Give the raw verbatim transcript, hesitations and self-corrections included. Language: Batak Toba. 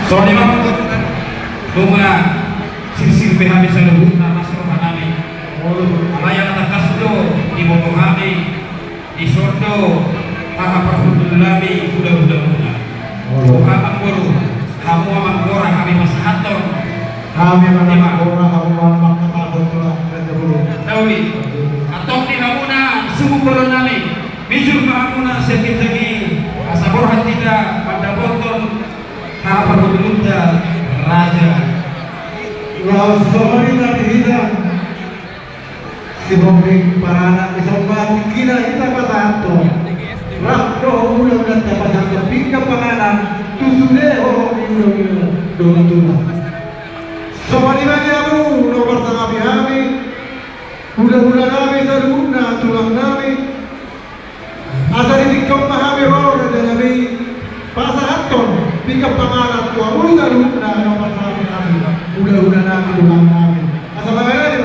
Songon i ma, nunga sirsir be hami saluhutna, mas roha nami. Alai ala tangkas do diboto hami, dison do haha parhundul nami, hulahula muna. Boha amang boru, hamu amang Gora hami pasahathon. Hami amang Gora, hamu amang pasahathon. Antong di hamuna suhut boru nami, mijur ma hamuna sian ginjang i, asa borhat hita mandapothon haha parhundulta raja. Laos songon i ma di hita, sibohing paranak, dison ma tingkina hita pasahathon. Rap do hulahulanta pasahathon pinggan panganan tu sude hohom ni hulahula dohot tulang. Songon i ma di hamu na marsangapi hami, hulahula nami saluhutna, tulang nami. Asa di tingki on ma hami ro, raja nami, pasahathon pinggan panganan tu hamu saluhutna na marsangapi hami, hulahula nami, tulang nami. Asa manganan